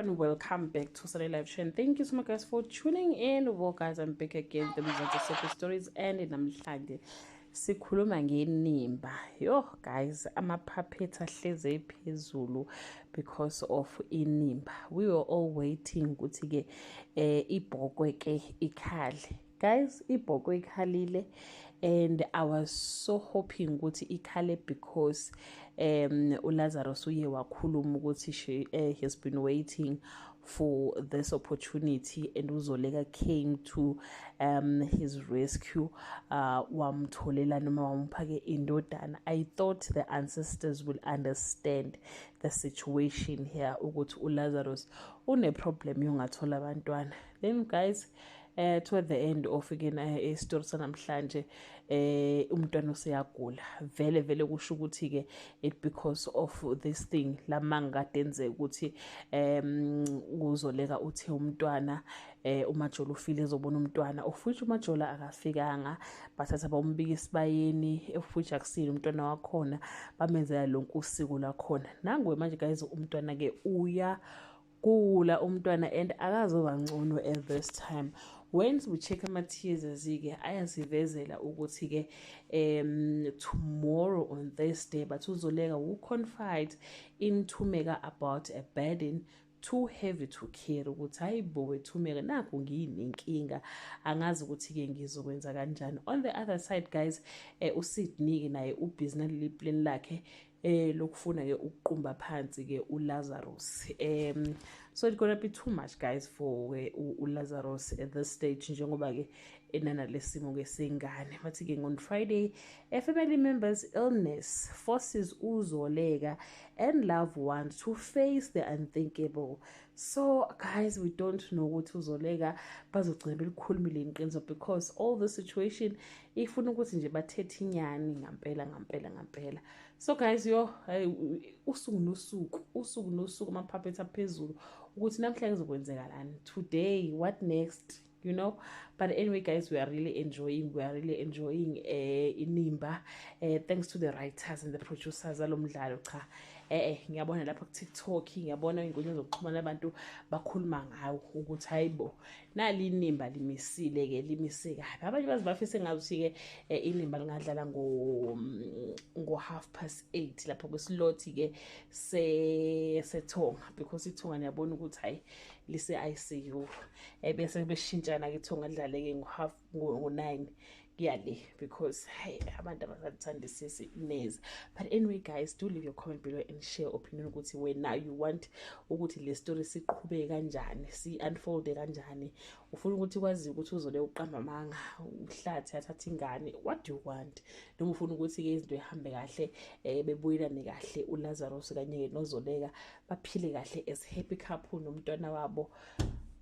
Everyone, welcome back to Sunday Live Show and thank you so much, guys, for tuning in. Well guys, I'm back again, the Mzansi Soapy Stories, and namhlanje sikhuluma ngenimba. Yo guys, ama-puppets ahleze phezulu because of inimba. We were all waiting ukuthi ke ibhokwe ke ikhale. Guys, ibhokwe ikhalile and I was so hoping ukuthi ikhale because uLazarus uye wakhuluma ukuthi she has been waiting for this opportunity and uZoleka came to his rescue, wamtholela noma wamphake indodana. I thought the ancestors will understand the situation here, ukuthi uLazarus une problem yongathola abantwana. Then guys, toward the end of again isitori sanamhlanje, umntwana useyagula vele vele. Kusho ukuthi ke it because of this thing lamanga kade enzeka ukuthi uZoleka uthe umntwana uMajola ufile, ezobona umntwana, of which uMajola akafikanga. Bathatha bawumbika esibayeni, of which akusile umntwana wakhona, bamenzela lonke usiko lakhona. Nanguwe manje guys, umntwana ke uya gula umntwana and akazoba ngcono at this time. When we check ama-teasers-ke, ayasivezela ukuthi-ke tomorrow on Thursday, but uZoleka will confide in Thumeka about a burden too heavy to carry, ukuthi hayi bo wethumeka, nakhu ngiyinenkinga, angazi ukuthi-ke ngizokwenza kanjani. On the other side guys, uSydney-ke naye ubhizi naleli plan lakhe lokufuna ke ukuqumba phansi ke uLazarus. So it's gonna be too much, guys, for uLazarus at this stage, njengoba ke enana lesimo ke sengane. Bathi ke on Friday, a family member's illness forces uZoleka and loved ones to face the unthinkable. So guys, we don't know ukuthi uZoleka bazogcina belikhulumile iqiniso, because all the situation ifuna ukuthi nje bathethe inyani ngampela ngampela ngampela. So guys, yo, hey, usuku nosuku, usuku nosuku, ama-puppets aphezulu ukuthi namhlanje kuzokwenzekalani, today what next. But anyway guys, we are really enjoying inimba, thanks to the writers and the producers alomdlalo. Cha, ngiyabona lapha ku TikTok, ngiyabona inkundla zokuxhumana, abantu bakhuluma ngawo ukuthi hayibo, nali inimba limisile ke, limise kabi. Abanye bazi bafise ngazuthi ke inimba lingadlala ngo 8:30 lapho kwesilot ke se sethonga, because ithonga niyabona ukuthi hayi, lise ICU, ebese beshintshana ke, ithonga lidlale ke ngo half ngo 9 kuya le, because hey, abantu abasathandisisi neze. But anyway guys, do leave your comment below and share opinion ukuthi wena you want ukuthi le story siqhubeke kanjani, si unfold kanjani. Ufuna ukuthi kwazi ukuthi uzole uqamba amanga, uhlathi athatha ingane? What do you want? Noma ufuna ukuthi ke izinto ihambe kahle, bebuyelane kahle uLazarus kanye noZoleka, baphile kahle as happy couple nomntwana wabo?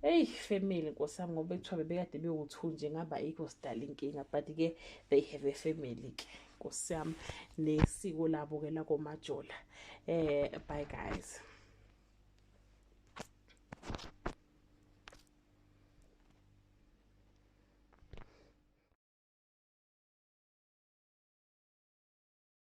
Hey family, nkosi yami, ngoba kuthiwa bebekade bewu-two nje, ngaba ayikho sidala inkinga, but-ke they have a family ke, nkosi yami, nesiko labo ke lakoMajola. Bye guys.